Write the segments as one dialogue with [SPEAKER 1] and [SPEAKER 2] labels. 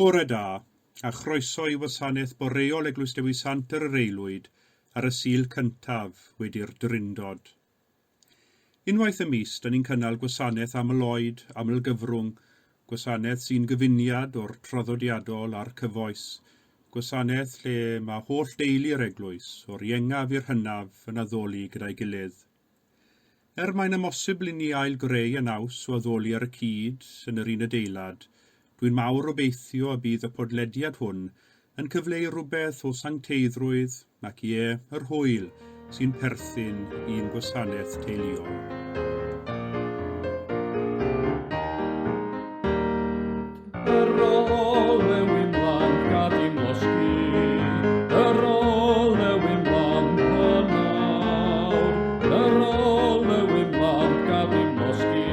[SPEAKER 1] Bore da, a chroeso i wasanaeth boreol Eglwys Dewi Sant yr Aelwyd ar y Sul cyntaf wedi'r Drindod. Unwaith y mis, da ni'n cynnal gwasanaeth aml-oed, aml-gyfrwng, gwasanaeth sy'n gyfuniad o'r traddodiadol a'r cyfoes, gwasanaeth lle mae holl deulu'r eglwys, o'r iengaf i'r hynaf, yn addoli gyda'i gilydd. Er mae'n amhosibl i ni ail-greu y naws o addoli ar y cyd yn yr un adeilad, dwi'n mawr obeithio y bydd y podlediad hwn yn cyfleu rhywbeth o sancteiddrwydd ac ie, yr hwyl sy'n perthyn i'n gwasanaeth teuluol.
[SPEAKER 2] Yr olew i'm lamp gad i'm losgi, Yr olew i'm lamp yn awr. Yr olew i'm lamp gad i'm losgi,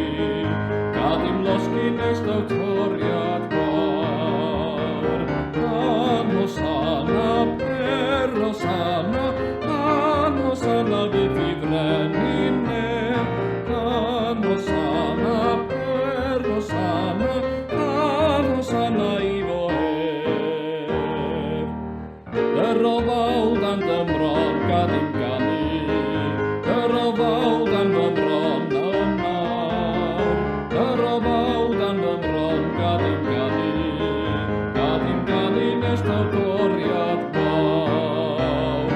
[SPEAKER 2] Gad i'm losgi nes daw toriad gwawr. Pan hosanna, per hosanna, Pan hosanna fydd i frenin nef. Pan hosanna, per hosanna, Pan hosanna iddo ef. Yr ofal dan dy mron gad i'm ganu, Yr ofal dan fy mron yn nawr. Yr ofal dan fy mron gad i'm ganu, Gad i'm ganu nes daw'r doriad mawr.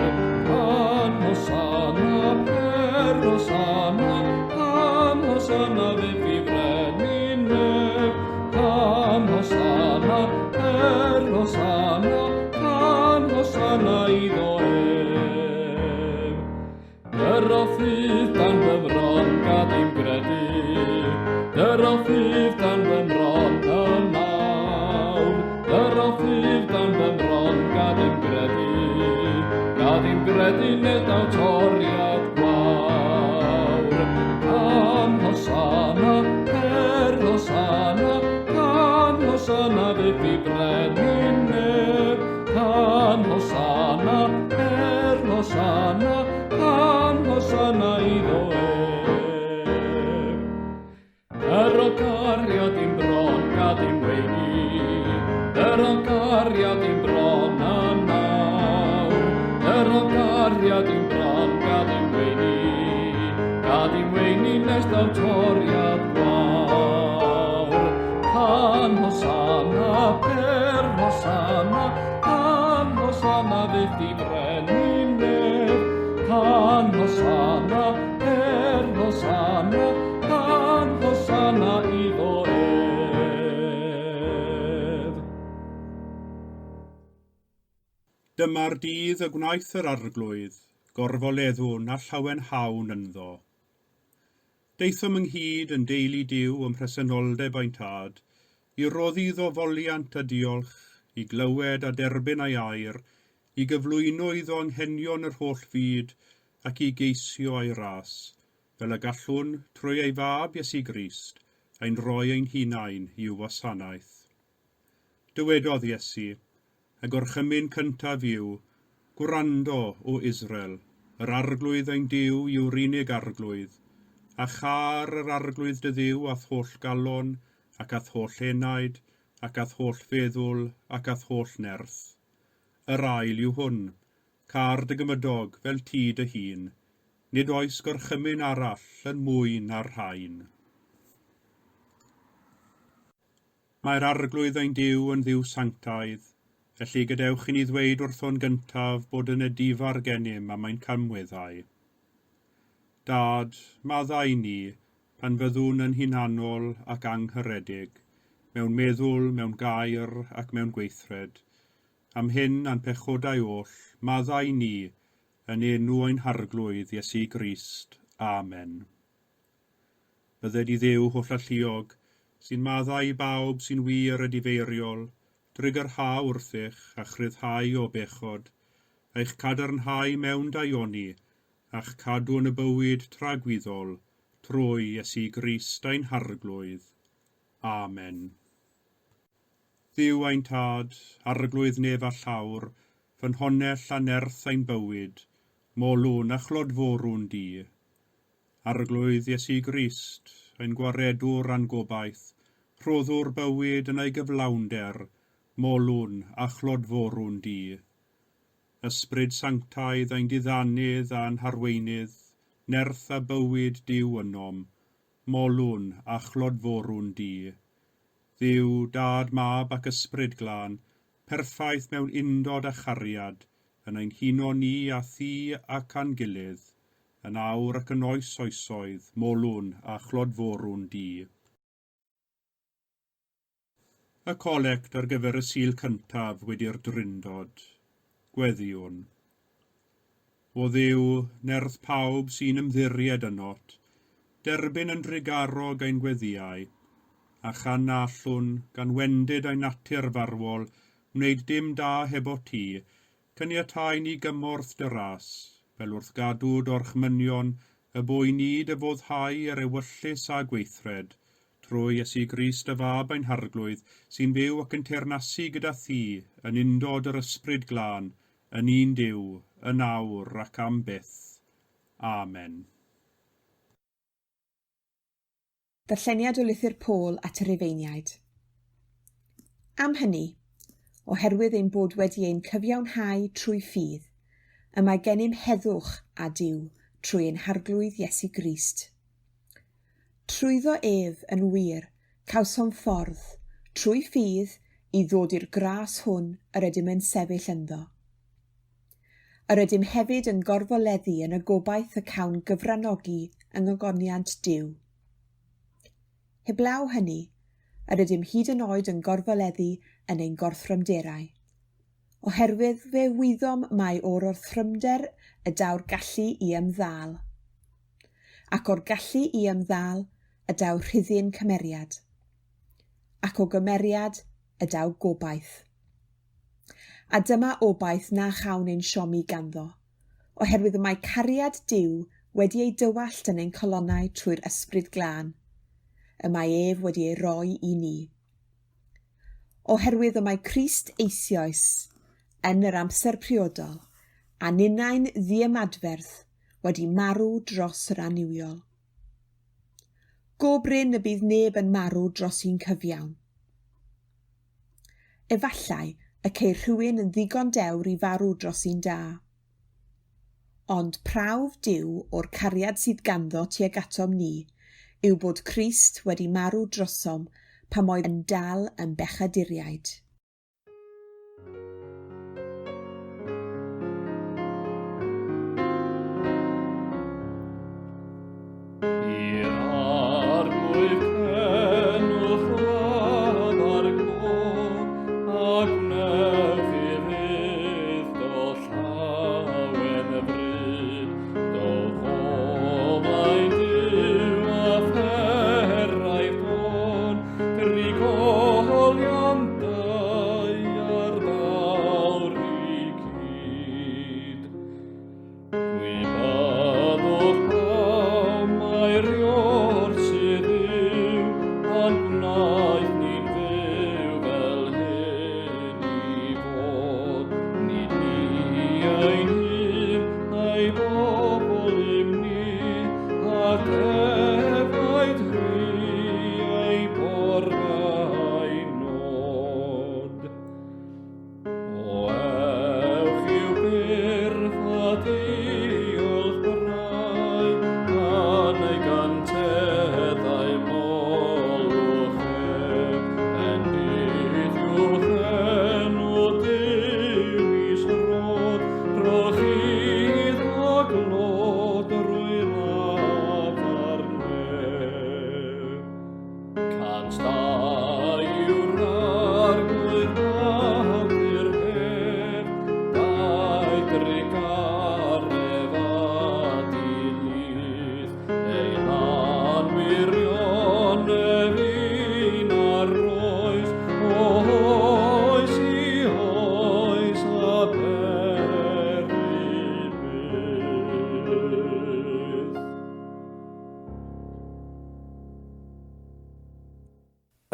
[SPEAKER 2] Pan hosanna, per hosanna, Pan hosanna fydd i frenin nef. Pan hosanna, per hosanna, Pan hosanna iddo ef. Yr o ffydd dan fy mron gad i'm gredu, Yr o ffydd dan fy mron yn awr. Yr o ffydd dan fy mron gad i'm gredu, Gad i'm gredu nes daw toriad gwawr. Pan hosanna, per hosanna, Pan hosanna fydd i frenin nef. Pan hosanna, per hosanna, Pan hosanna iddo ef. Yr o gariad i'm bron gad i'm weini, Yr o gariad i'm bron a nawr. Yr o gariad i'm bron gad i'm weini, Gad i'm weini nes daw toriad gwawr. Pan hosanna, per hosanna, Pan hosanna fyth i frenin nef. Pan hosanna, per hosanna, Pan hosanna iddo ef.
[SPEAKER 1] Dyma'r dydd y gwnaeth yr Arglwydd, gorfoleddwn a llawenhawn ynddo. Daethom ynghyd yn deulu Duw ym mhresenoldeb ein Tad, i roddi iddo foliant a diolch, i glywed a derbyn ei air, i gyflwyno iddo anghenion yr holl fyd, ac i geisio ei ras, fel y gallwn, trwy ei Fab Iesu Grist, ein rhoi ein hunain i'w wasanaeth. Dywedodd Iesu, Y gorchymyn cyntaf yw, Gwrando, O Israel, yr Arglwydd ein Duw yw'r unig Arglwydd, a châr yr Arglwydd dy Dduw â'th holl galon, ac â'th holl enaid, ac â'th holl feddwl, ac â'th holl nerth. Yr ail yw hwn, Câr dy gymydog fel ti dy hun. Nid oes gorchymyn arall yn mwy na'r rhain. Mae'r Arglwydd ein Duw yn Dduw sanctaidd. Felly gadewch i ni ddweud wrtho'n gyntaf bod yn edifar gennym am ein camweddau. Dad, maddau ni, pan fyddwn yn hunanol ac angharedig, mewn meddwl, mewn gair ac mewn gweithred. Am hyn a'n pechodau oll, maddau ni, yn enw ein Harglwydd Iesu Grist. Amen. Bydded i Dduw hollalluog, sy'n maddau i bawb sy'n wir edifeiriol, drugarhau wrthych a chryfhau o bechod, eich cadarnhau mewn daioni, a'ch cadw yn y bywyd tragwyddol, trwy Iesu Grist ein Harglwydd. Amen. Dduw ein Tad, Arglwydd nef a llawr, ffynhonnell a nerth ein bywyd, molwn a chlodforwn di. Arglwydd Iesu Grist, ein gwaredwr a'n gobaith, rhoddwr bywyd yn ei gyflawnder, molwn a chlodforwn di. Ysbryd Sanctaidd ein diddanydd a'n harweinydd, nerth a bywyd Duw ynom, molwn a chlodforwn di. Dduw, Dad, Mab ac Ysbryd Glân, perffaith mewn undod a chariad, yn ein huno ni a thi ac â'n gilydd, yn awr ac yn oes oesoedd, molwn a chlodforwn di. Y colect ar gyfer y Sul cyntaf wedi'r Drindod. Gweddïwn. O Dduw, nerth pawb sy'n ymddiried ynot, derbyn yn drugarog ein gweddïau, a chan na allwn, gan wendid ein natur farwol, wneud dim da hebot ti, caniatâi ni gymorth dy ras, fel wrth gadw d'orchmynion y bo i ni dy foddhau er ewyllys a gweithred, trwy Iesu Grist dy Fab ein Harglwydd, sy'n byw ac yn teyrnasu gyda thi, yn undod yr Ysbryd Glân, yn un Duw, yn awr ac am byth. Amen.
[SPEAKER 3] Darlleniad o Lythyr Paul at y Rhufeiniaid. Am hynny, oherwydd ein bod wedi ein cyfiawnhau trwy ffydd, y mae gennym heddwch â Duw trwy ein Harglwydd Iesu Grist. Trwyddo ef, yn wir, cawsom ffordd, trwy ffydd, i ddod i'r gras hwn yr ydym yn sefyll ynddo. Yr ydym hefyd yn gorfoleddu yn y gobaith y cawn gyfranogi yng ngogoniant Duw. Heblaw hynny, yr ydym hyd yn oed yn gorfoleddu yn ein gorthrymderau. Oherwydd fe wyddom mai o'r orthrymder y daw'r gallu i ymddal. Ac o'r gallu i ymddal y daw rhuddin cymeriad. Ac o gymeriad y daw gobaith. A dyma obaith na chawn ein siomi ganddo, oherwydd y mae cariad Duw wedi ei dywallt yn ein calonnau trwy'r Ysbryd Glân, y mae ef wedi ei roi i ni. Oherwydd y mae Crist eisioes, yn yr amser priodol, a ninnau'n ddiymadferth, wedi marw dros yr annuwiol. Go brin y bydd neb yn marw dros un cyfiawn. Efallai y ceir rhywun yn ddigon dewr i farw dros un da. Ond prawf Duw o'r cariad sydd ganddo tuag atom ni yw bod Crist wedi marw drosom pam oedd yn dal yn bechaduriaid.
[SPEAKER 2] Trigolion daear fawr i gyd. Gwybodwch pam mai'r ior sydd yw,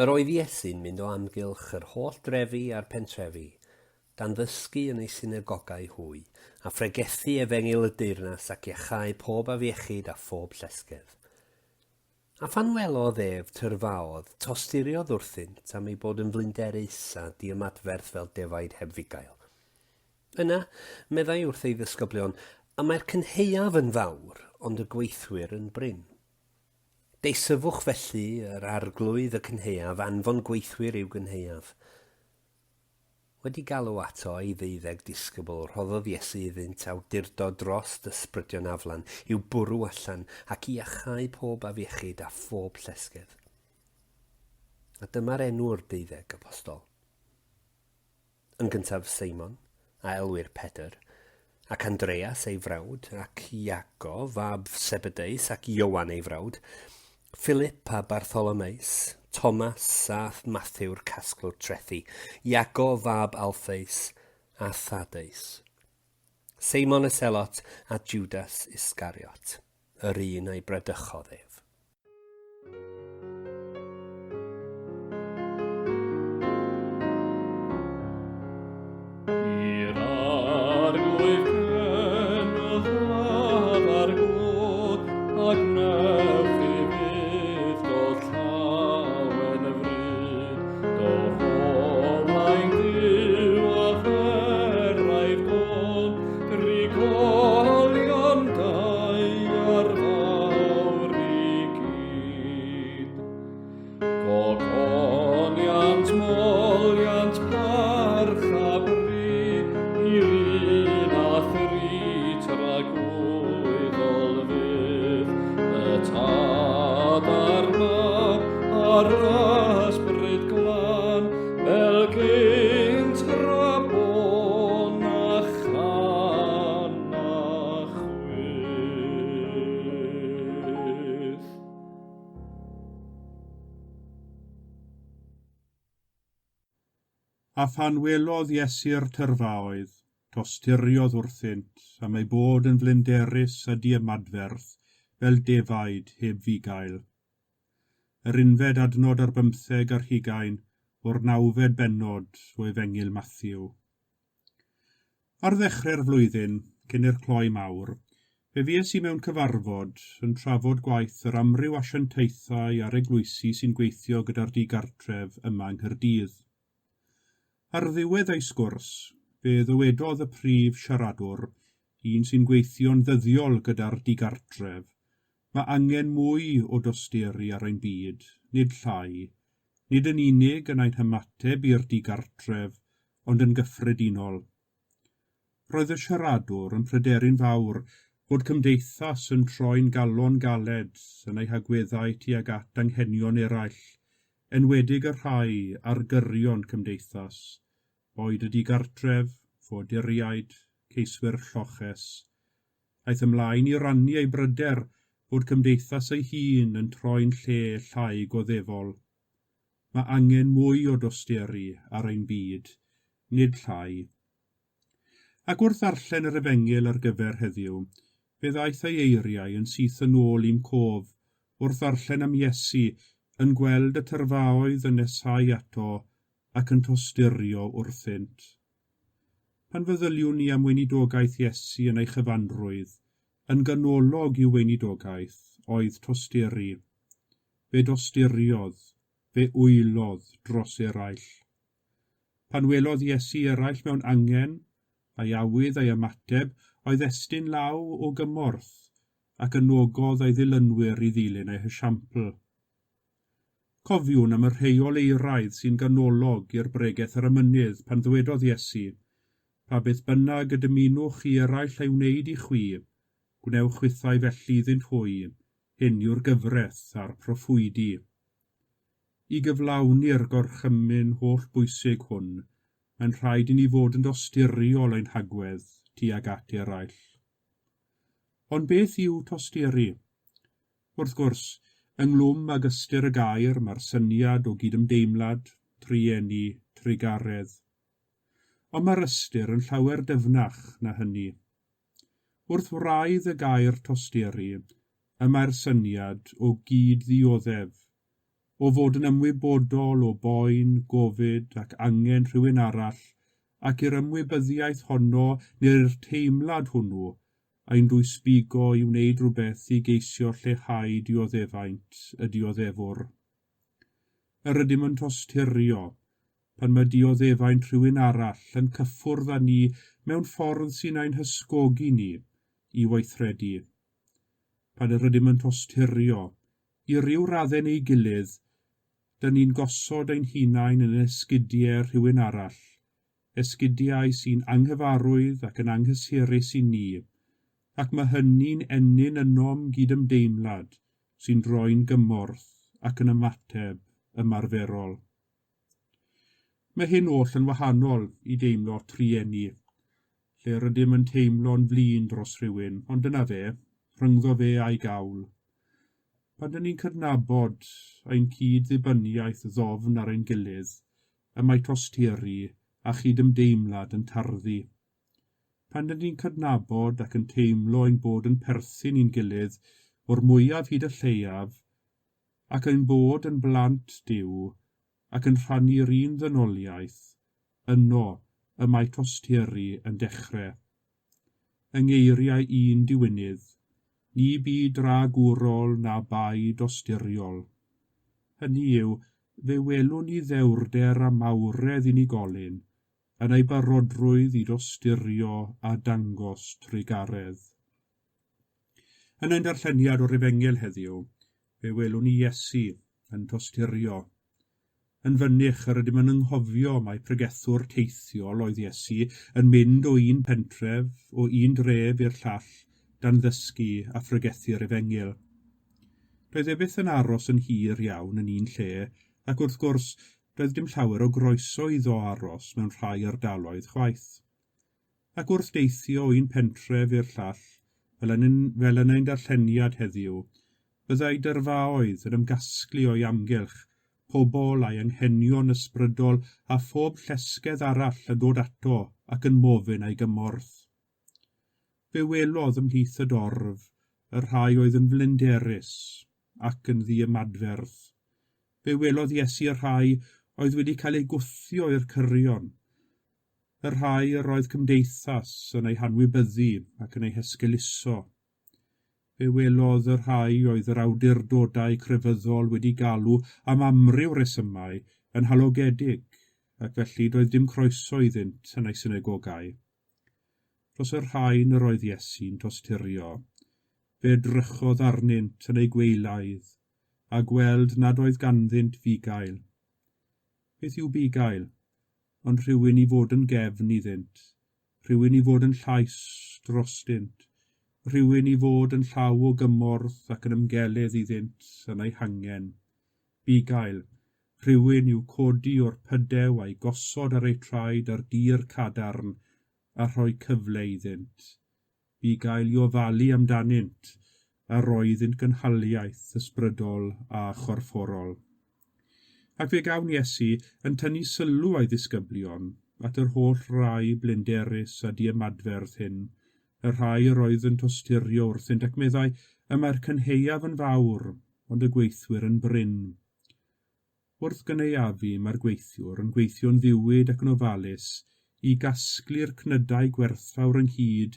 [SPEAKER 4] Yr oedd Iesu'n mynd o amgylch yr holl drefi a'r pentrefi, gan ddysgu yn eu synagogau hwy, a phregethu efengyl y deyrnas ac iachau pob afiechyd a phob llesgedd. A phan welodd ef tyrfaodd, tosturiodd wrthynt am eu bod yn flinderus a diymadferth fel defaid heb fugail. Yna, meddai wrth ei ddisgyblion, Y mae'r cynhaeaf yn fawr, ond y gweithwyr yn brin. Deisyfwch felly yr Arglwydd y cynhaeaf anfon gweithwyr i'w gynhaeaf. Wedi galw ato ei ddeuddeg disgybl, rhoddodd Iesu iddynt awdurdod drost ysbrydion aflan i'w bwrw allan ac i iachau pob afiechyd a phob llesgedd. A dyma'r enw'r deuddeg apostol. Yn gyntaf Seimon, a elwir Pedr, ac Andreas ei frawd, ac Iago, fab Sebedeus, ac Ioan ei frawd, Philip a Bartholomeus, Thomas a Matthew'r casglwr trethi, Iago fab Alphaeus, a Thaddeus. Seimon y Selot a Judas Iscariot, yr un a'i bradychodd ef.
[SPEAKER 2] I'r arglwydd cenwch lafar glod, a gwnewch i fydd dod llawen y fryd. Dowch o flaen Duw a pheraidd gôn, drigolion daear fawr i gyd. Gogoniant, moliant, parch a bri, i'r un a thri tragwyddol fydd, y Tad a'r Mab a'r Ysbryd Glân, fel gynt tra bo na chan na chwyth.
[SPEAKER 1] A phan welodd Iesu'r tyrfaoedd, tosturiodd wrthynt am eu bod yn flinderus a diymadferth fel defaid heb fugail. Yr unfed adnod ar bymtheg ar hugain o'r nawfed bennod o Efengyl Mathew. Ar ddechrau'r flwyddyn, cyn i'r cloi mawr, fe fues i mewn cyfarfod yn trafod gwaith yr amryw asiantaethau a'r eglwysi sy'n gweithio gyda'r digartref yma yng Nghaerdydd. Ar ddiwedd ei sgwrs, fe ddywedodd y prif siaradwr, un sy'n gweithio'n ddyddiol gyda'r digartref, Mae angen mwy o dosturi ar ein byd, nid llai, nid yn unig yn ein hymateb i'r digartref, ond yn gyffredinol. Roedd y siaradwr yn pryderu'n fawr fod cymdeithas yn troi'n galon galed yn ei hagweddau tuag at anghenion eraill, enwedig y rhai ar gyrion cymdeithas, boed y digartref, ffoaduriaid, ceiswyr lloches. Aeth ymlaen i rannu ei bryder fod cymdeithas ei hun yn troi'n lle llai goddefol. Mae angen mwy o dosturi ar ein byd, nid llai. Ac wrth ddarllen yr Efengyl ar gyfer heddiw, fe ddaeth ei eiriau yn syth yn ôl i'm cof wrth ddarllen am Iesu yn gweld y tyrfaoedd yn nesáu ato ac yn tosturio wrthynt. Pan feddyliwn ni am weinidogaeth Iesu yn ei chyfanrwydd, yn ganolog i'w weinidogaeth oedd tosturi. Fe dosturiodd, fe wylodd dros eraill. Pan welodd Iesu eraill mewn angen, a'i awydd a'i ymateb oedd estyn law o gymorth, ac anogodd ei ddilynwyr i ddilyn ei hesiampl. Cofiwn am y rheol euraidd sy'n ganolog i'r bregeth ar y mynydd pan ddywedodd Iesu, Pa beth bynnag y dymunwch i eraill ei wneud i chwi, gwnewch chwithau felly iddynt hwy, hyn yw'r gyfraith a'r proffwydi. I gyflawni'r gorchymyn holl bwysig hwn, mae'n rhaid i ni fod yn dosturiol ein hagwedd tuag at eraill. Ond beth yw tosturi? Wrth gwrs, ynghlwm ag ystyr y gair mae'r syniad o gydymdeimlad, trueni, trugaredd. Ond mae'r ystyr yn llawer dyfnach na hynny. Wrth wraidd y gair tosturi y mae'r syniad o gyd-ddioddef, O fod yn ymwybodol o boen, gofid ac angen rhywun arall, ac i'r ymwybyddiaeth honno neu'r teimlad hwnnw ein dwysbigo i wneud rhywbeth i geisio lleihau dioddefaint y dioddefwr. Yr ydym yn tosturio pan mae dioddefaint rhywun arall yn cyffwrdd â ni mewn ffordd sy'n ein hysgogi ni i weithredu. Pan yr ydym yn tosturio, i ryw raddau neu gilydd, dyn ni'n gosod ein hunain yn esgidiau rhywun arall, esgidiau sy'n anghyfarwydd ac yn anghysurus i ni, ac mae hynny'n ennyn ynom gydymdeimlad sy'n droi'n gymorth ac yn ymateb ymarferol. Mae hyn oll yn wahanol i deimlo trueni, lle rydym yn teimlo'n flin dros rhywun, ond dyna fe, rhyngddo fe a'i gawl. Pan dyn ni'n cydnabod ein cyd-ddibyniaeth ddofn ar ein gilydd, y mae tosturi a chydymdeimlad yn tarddu. Pan dyn ni'n cydnabod ac yn teimlo ein bod yn perthyn i'n gilydd, o'r mwyaf hyd y lleiaf, ac ein bod yn blant Duw, ac yn rhannu'r un ddynoliaeth, yno y mae tosturi yn dechrau. Yng ngeiriau un diwinydd, ni bu dragwrol na bai dosturiol. Hynny yw, fe welwn ni ddewrder a mawredd unigolyn yn ei barodrwydd i dosturio a dangos trugaredd. Yn ein darlleniad o'r Efengyl heddiw, fe welwn ni Iesu yn tosturio. Yn fynych yr ydym yn anghofio mai pregethwr teithiol oedd Iesu yn mynd o un pentref, o un dref i'r llall, dan ddysgu a phregethu'r Efengyl. Doedd e byth yn aros yn hir iawn yn un lle, ac wrth gwrs, doedd dim llawer o groeso iddo aros mewn rhai ardaloedd chwaith. Ac wrth deithio o un pentref i'r llall, fel yn, fel yn ein darlleniad heddiw, byddai dyrfaoedd yn ymgasglu o'i amgylch, pobl a'i anghenion ysbrydol a phob llesgedd arall yn dod ato ac yn mofyn ei gymorth. Fe welodd ymhlith y dorf y rhai oedd yn flinderus ac yn ddiymadferth. Fe welodd Iesu y rhai oedd wedi cael eu gwthio i'r cyrion, y rhai yr oedd cymdeithas yn eu hanwybyddu ac yn eu hesgeuluso. Fe welodd y rhai oedd yr awdurdodau crefyddol wedi galw am amryw resymau yn halogedig, ac felly doedd dim croeso iddynt yn eu synagogau. Dros y rhain yr oedd Iesu'n tosturio. Fe edrychodd arnynt yn eu gweilaidd, a gweld nad oedd ganddynt fugail. Beth yw bugail? Ond rhywun i fod yn gefn iddynt, rhywun i fod yn llais drostynt, rhywun i fod yn llaw o gymorth ac yn ymgelydd iddynt yn eu hangen. Bugail, rhywun i'w codi o'r pydew a'i gosod ar eu traed ar dir cadarn a rhoi cyfle iddynt. Bugail i ofalu amdanynt a rhoi iddynt gynhaliaeth ysbrydol a chorfforol. Ac fe gawn Iesu yn tynnu sylw a'i ddisgyblion at yr holl rai blinderus a diymadferth hyn, y rhai yr oedd yn tosturio wrthynt, ac meddai, y mae'r cynhaeaf yn fawr, ond y gweithwyr yn brin. Wrth gynaeafu, mae'r gweithiwr yn gweithio'n ddiwyd ac yn ofalus i gasglu'r cnydau gwerthfawr ynghyd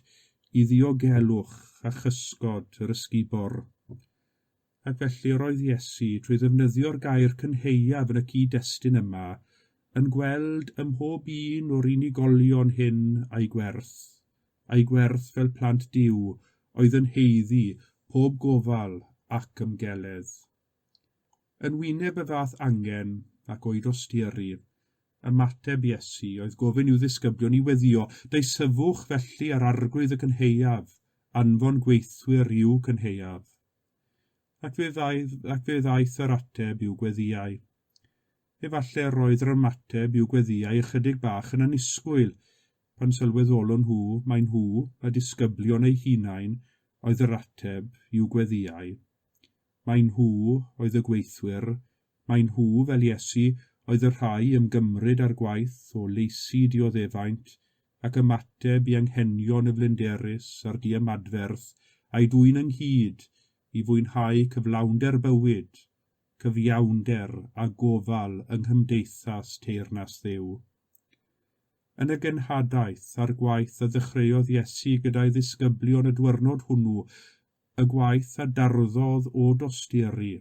[SPEAKER 1] i ddiogelwch a chysgod yr ysgubor. Ac felly yr oedd Iesu, trwy ddefnyddio'r gair cynhaeaf yn y cyd-destun yma, yn gweld ym mhob un o'r unigolion hyn a'i gwerth, a'i gwerth fel plant Duw oedd yn haeddu pob gofal ac ymgeledd. Yn wyneb y fath angen ac o'i dosturi, ymateb Iesu oedd gofyn i'w ddisgyblion i weddïo, Deisyfwch felly ar Arglwydd y cynhaeaf, anfon gweithwyr i'w cynhaeaf. Ac fe ddaeth, ac fe ddaeth yr ateb i'w gweddïau. Efallai roedd yr ymateb i'w gweddïau ychydig bach yn annisgwyl, pan sylweddolon nhw mai nhw, y disgyblion eu hunain, oedd yr ateb i'w gweddïau. Mai nhw oedd y gweithwyr, mai nhw, fel Iesu, oedd y rhai ymgymryd â'r gwaith o laesu dioddefaint ac ymateb i anghenion y flinderus a'r diymadferth a'i dwyn ynghyd i fwynhau cyflawnder bywyd, cyfiawnder a gofal yng nghymdeithas teyrnas Dduw. Yn y genhadaeth a'r gwaith a ddechreuodd Iesu gyda'i ddisgyblion y dwyrnod hwnnw, y gwaith a darddodd o dosturi,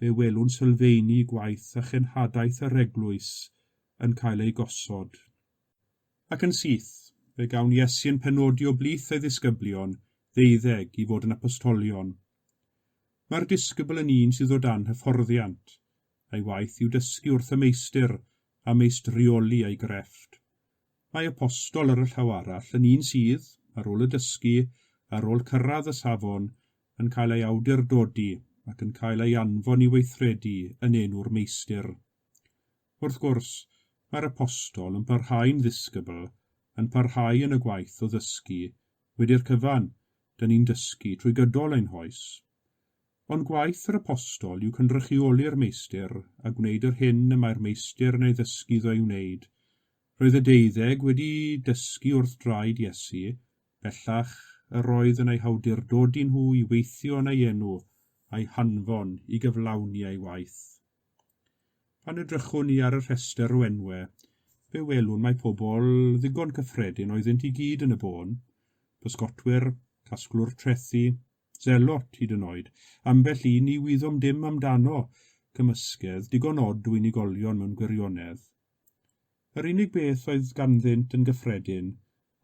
[SPEAKER 1] fe welwn sylfeini gwaith a chenhadaeth yr eglwys yn cael eu gosod. Ac yn syth, fe gawn Iesu yn penodi o blith ei ddisgyblion ddeuddeg i fod yn apostolion. Mae'r disgybl yn un sydd o dan hyfforddiant, a'i waith yw dysgu wrth y meistr a meistrioli ei grefft. Mae apostol ar y llaw arall yn un sydd, ar ôl y dysgu, ar ôl cyrraedd y safon, yn cael ei awdurdodi ac yn cael ei anfon i weithredu yn enw'r meistr. Wrth gwrs, mae'r apostol yn parhau'n ddisgybl, yn parhau yn y gwaith o ddysgu, wedi'r cyfan, dyn ni'n dysgu trwy gydol ein hoes. Ond gwaith yr apostol yw cynrychioli'r meistr a gwneud yr hyn y mae'r meistr yn ei ddysgu iddo ei wneud. Roedd y deuddeg wedi dysgu wrth draed Iesu, bellach yr oedd yn eu hawdurdodi nhw i weithio yn ei enw a'i hanfon i gyflawni ei waith. Pan edrychwn ni ar y rhestr o enwe, fe welwn mai pobl ddigon cyffredin oeddynt i gyd yn y bôn, pysgotwyr, casglwr trethi, zelot hyd yn oed, ambell un ni wyddom dim amdano, cymysgedd digon od o unigolion mewn gwirionedd. Yr unig beth oedd ganddynt yn gyffredin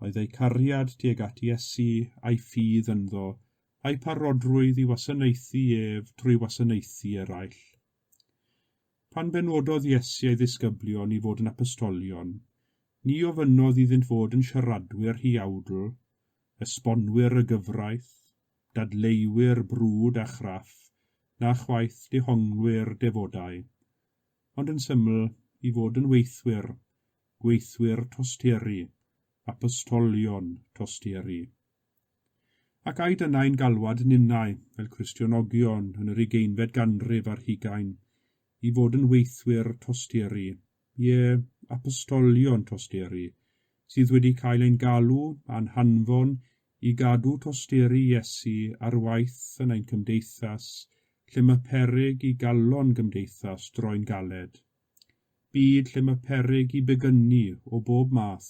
[SPEAKER 1] oedd eu cariad tuag at Iesu a'i ffydd ynddo, a'u parodrwydd i wasanaethu ef trwy wasanaethu eraill. Pan benododd Iesu ei ddisgyblion i fod yn apostolion, ni ofynnodd iddynt fod yn siaradwyr huawdl, esbonwyr y gyfraith, dadleuwyr brwd a chraff, na chwaith dehonglwyr defodau, ond yn syml i fod yn weithwyr, gweithwyr tosteri, apostolion tosteri. Ac ai dyna ein galwad ninnau, fel Cristionogion yn yr ugeinfed ganrif ar hugain, i fod yn weithwyr tosteri, ie, apostolion tosteri, sydd wedi cael ein galw a'n hanfon i gadw tosteri Iesu ar waith yn ein cymdeithas lle mae peryg i galon gymdeithas droi'n galed. Byd lle mae peryg i begynnu o bob math,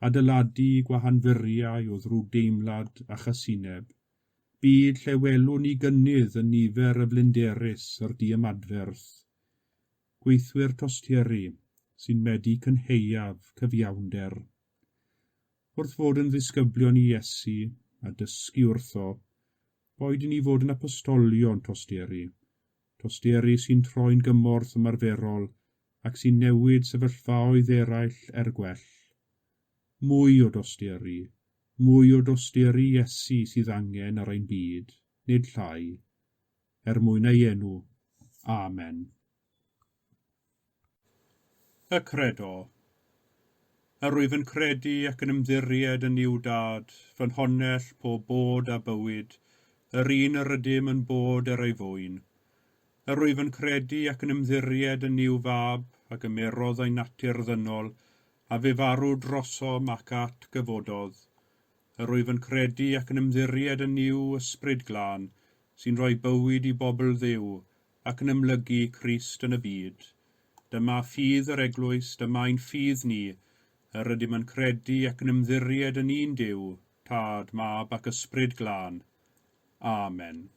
[SPEAKER 1] adeiladu gwahanfuriau o ddrwgdeimlad a chasineb. Byd lle welwn ni gynnydd yn nifer y flinderus a'r diymadferth. Gweithwyr tosteri sy'n medi cynhaeaf cyfiawnder. Wrth fod yn ddisgyblion i Iesu a dysgu wrtho, boed i ni fod yn apostolion tosteri, tosteri sy'n troi'n gymorth ymarferol ac sy'n newid sefyllfaoedd eraill er gwell. Mwy o dosteri, mwy o dosteri Iesu sydd angen ar ein byd, nid llai. Er mwyn ei enw. Amen. Y Credo. Yr wyf yn credu ac yn ymddiried yn Nuw Dad, ffynhonnell pob bod a bywyd, yr un yr ydym yn bod er ei fwyn. Yr wyf yn credu ac yn ymddiried yn Nuw Fab, a gymerodd ei natur ddynol, a fe farw drosom ac at gyfododd. Yr wyf yn credu ac yn ymddiried yn Nuw Ysbryd Glân, sy'n rhoi bywyd i bobl Dduw, ac yn amlygu Crist yn y byd. Dyma ffydd yr Eglwys, dyma ein ffydd ni. Yr ydym yn credu ac yn ymddiried yn un Duw, Tad, Mab ac Ysbryd Glân. Amen.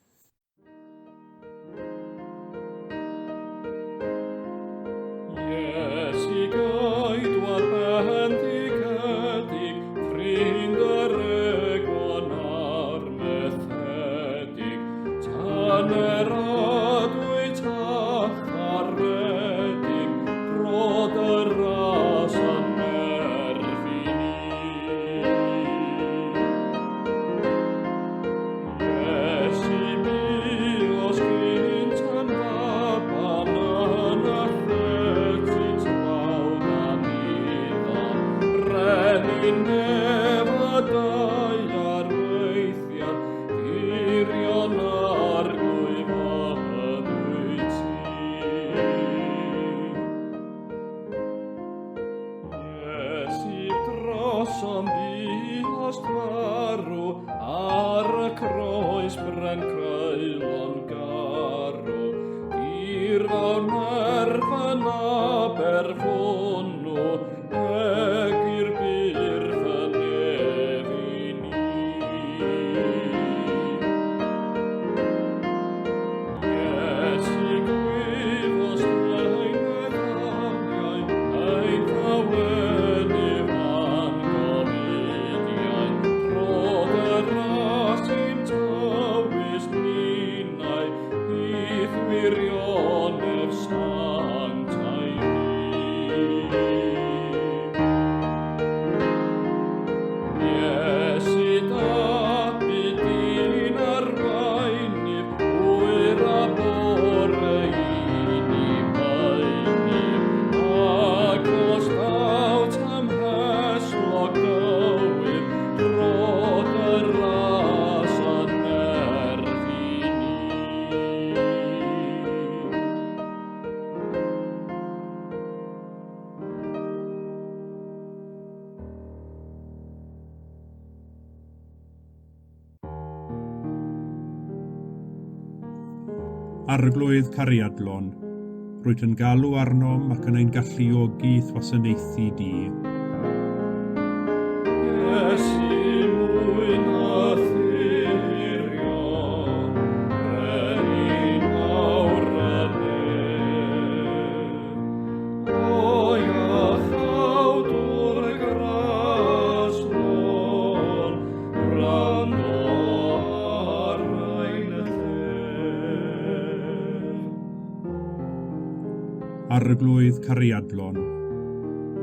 [SPEAKER 2] Iesu geidwad bendigedig, ffrind yr egwan a'r methedig, Tyner adwy tacharedig, rhod y ras a nerth i ni. Iesu buost gynt yn faban yn y llety tlawd anniddan, brenin nef a daear weithian, Dirion arglwydd ydwyt ti. Iesu drosom buost farw ar y croes bren creulon garw.
[SPEAKER 1] Arglwydd cariadlon, rwyt yn galw arnom ac yn ein galluogi i'th wasanaethu di.
[SPEAKER 2] Iesu mwy na thirion, brenin mawr y nef. O iachawdwr graslon, gwrando ar ein llef.
[SPEAKER 1] Arglwydd cariadlon,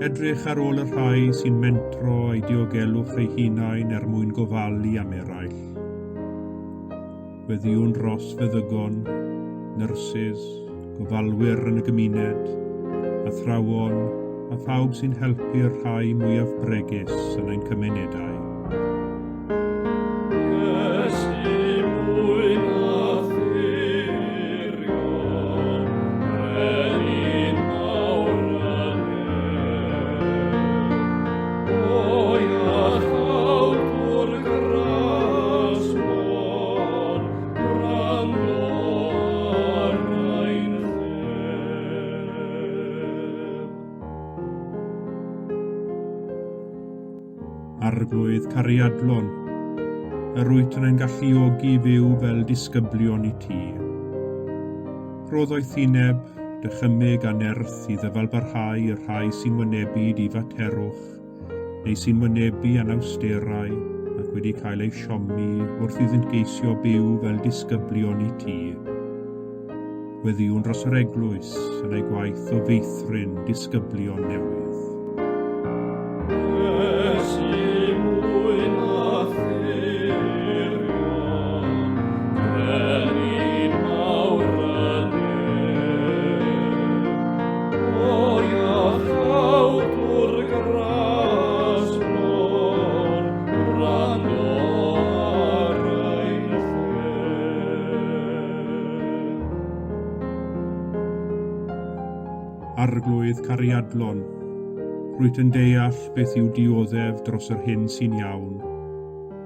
[SPEAKER 1] edrych ar ôl y rhai sy'n mentro eu diogelwch eu hunain er mwyn gofalu am eraill. Weddïwn dros feddygon, nyrsys, gofalwyr yn y gymuned, athrawon a phawb sy'n helpu'r rhai mwyaf bregus yn ein cymunedau.
[SPEAKER 2] Iesu mwy na thirion, brenin mawr y nef. O iachawdwr graslon, gwrando ar ein llef.
[SPEAKER 1] Arglwydd cariadlon, yr wyt yn ein galluogi fyw fel disgyblion i ti. Rho ddoethineb, dychymyg a nerth i ddyfalbarhau i'r rhai sy'n wynebu difaterwch, neu sy'n wynebu anawsterau ac wedi cael eu siomi wrth iddynt geisio byw fel disgyblion i ti. Weddïwn dros yr eglwys yn ei gwaith o feithrin disgyblion newydd.
[SPEAKER 2] Iesu mwy na thirion, brenin mawr y nef. O iachawdwr graslon, gwrando ar ein llef.
[SPEAKER 1] Arglwydd cariadlon, rwyt yn deall beth yw dioddef dros yr hyn sy'n iawn.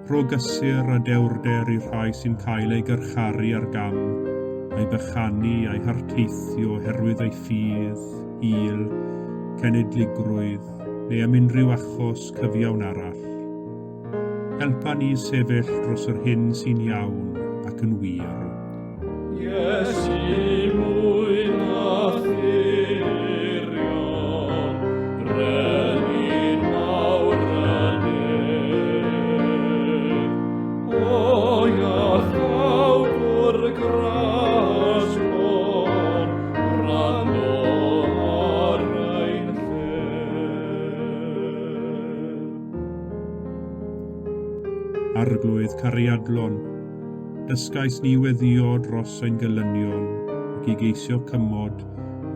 [SPEAKER 1] Rho gysur a dewrder i'r rhai sy'n cael eu garcharu ar gam, eu bychanu a'u harteithio oherwydd eu ffydd, hil, cenedligrwydd, neu am unrhyw achos cyfiawn arall. Helpa ni sefyll dros yr hyn sy'n iawn ac yn wir.
[SPEAKER 2] Iesu mwy na thirion, brenin mawr y nef. O iachawdwr graslon, gwrando ar ein llef.
[SPEAKER 1] Arglwydd cariadlon, dysgais ni weddïo dros ein gelynion ac i geisio cymod,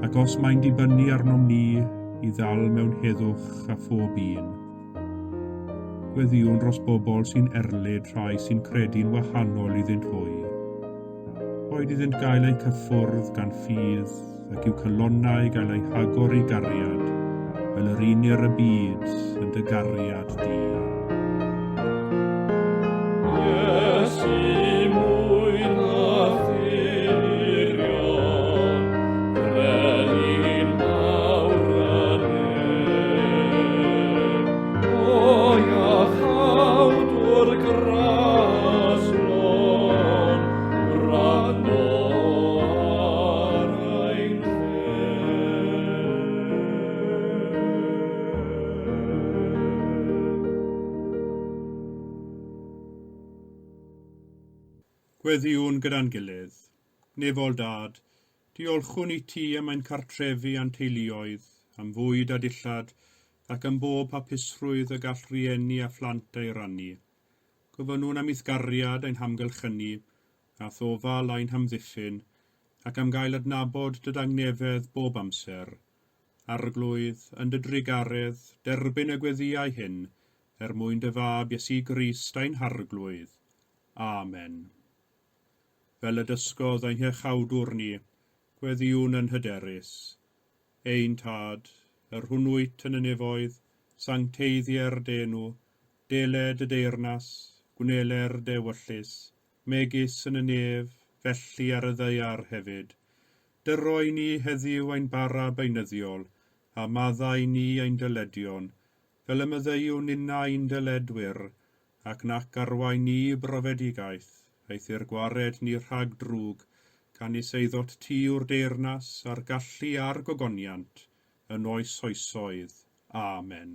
[SPEAKER 1] ac os mae'n dibynnu arnom ni, i ddal mewn heddwch a phob un. Gweddïwn dros bobl sy'n erlid rhai sy'n credu'n wahanol iddynt hwy. Boed iddynt gael eu cyffwrdd gan ffydd ac i'w calonnau gael eu hagor i gariad, fel yr unir y byd yn dy gariad di.
[SPEAKER 2] Iesu mwy na thirion, brenin mawr y nef. O iachawdwr graslon, gwrando ar ein llef.
[SPEAKER 1] Gweddïwn gyda'n gilydd. Nefol Dad, diolchwn i ti am ein cartrefi a'n teuluoedd, am fwyd a dillad, ac am bob hapusrwydd y gall rieni a phlant ei rannu. Gofynnwn am i'th gariad ein hamgylchynu, a thofal ein hamddiffyn, ac am gael adnabod dy dangnefedd bob amser. Arglwydd, yn dy drugaredd, derbyn y gweddïau hyn, er mwyn dy fab Iesu Grist ein harglwydd. Amen. Fel y dysgodd ein hiachawdwr ni, gweddïwn yn hyderus. Ein Tad, yr hwn wyt yn y nefoedd, sancteiddier dy enw, deled dy deyrnas, gwneler dy ewyllys, megis yn y nef, felly ar y ddaear hefyd. Dyro i ni heddiw ein bara beunyddiol, a maddau ni ein dyledion, fel y maddeuwn ninnau i'n dyledwyr, ac nac arwain ni i brofedigaeth, eithr gwared ni rhag drwg, canys eiddot ti yw'r deyrnas, a'r gallu a'r gogoniant, yn oes oesoedd. Amen.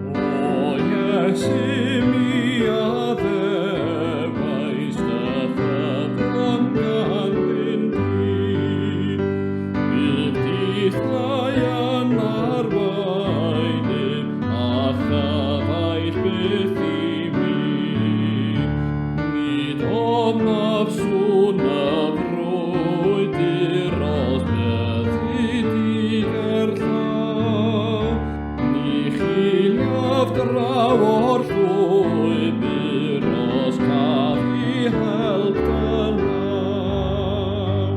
[SPEAKER 2] O Iesu, mi addewais dy ffyddlon ganddyn di. Bydd dithau yn arweinydd a chyfaill byth i mi. Nid ofnaf sŵn y frwydr os byddi di gerllaw. Ni chiliaf draw o'r llwybr os caf i help dy law.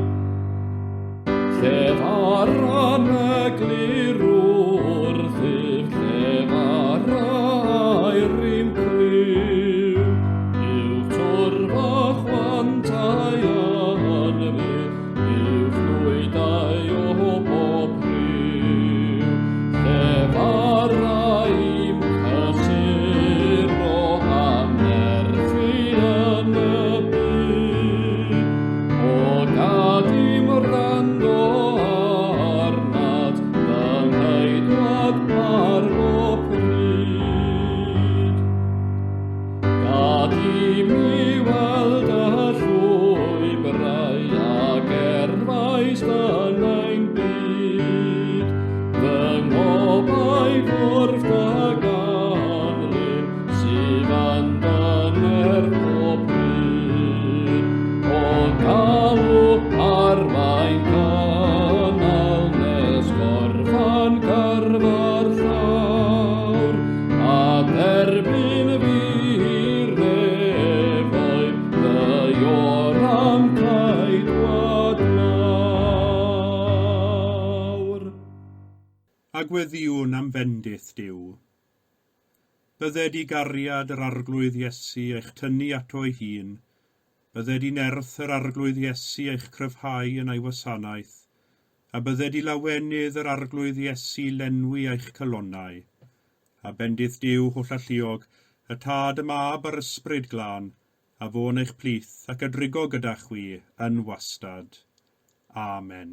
[SPEAKER 2] Llefaran eglur wrthyf, llefara air i'm clyw. Uwch twrfa chwantau anfydd, uwch lwydau o bob rhyw. Llefara i'm cysuro am nerthu yn y byd. O gad i'm wrando arnat, fy ngheidwad ar bob pryd. Gad i mi weld y llwybrau a gerfais yn ein byd. Fy ngobaith wrth dy ganlyn sydd yn dyner pob pryd. O galw arwain cynnal nes gorffan gyrfa'r llawr, a derbyn fi i'r nefoedd, fy oram caedwad mawr.
[SPEAKER 1] A gweddïwn am fendith Duw. Bydded i gariad yr Arglwydd Iesu eich tynnu ato ei hun, bydded i nerth yr Arglwydd Iesu eich cryfhau yn ei wasanaeth, a bydded i lawenydd yr Arglwydd Iesu lenwi eich calonnau. A bendith Duw hollalluog, y Tad, y Mab a'r Ysbryd Glân, a fo'n eich plith ac a drigo gyda chwi yn wastad. Amen.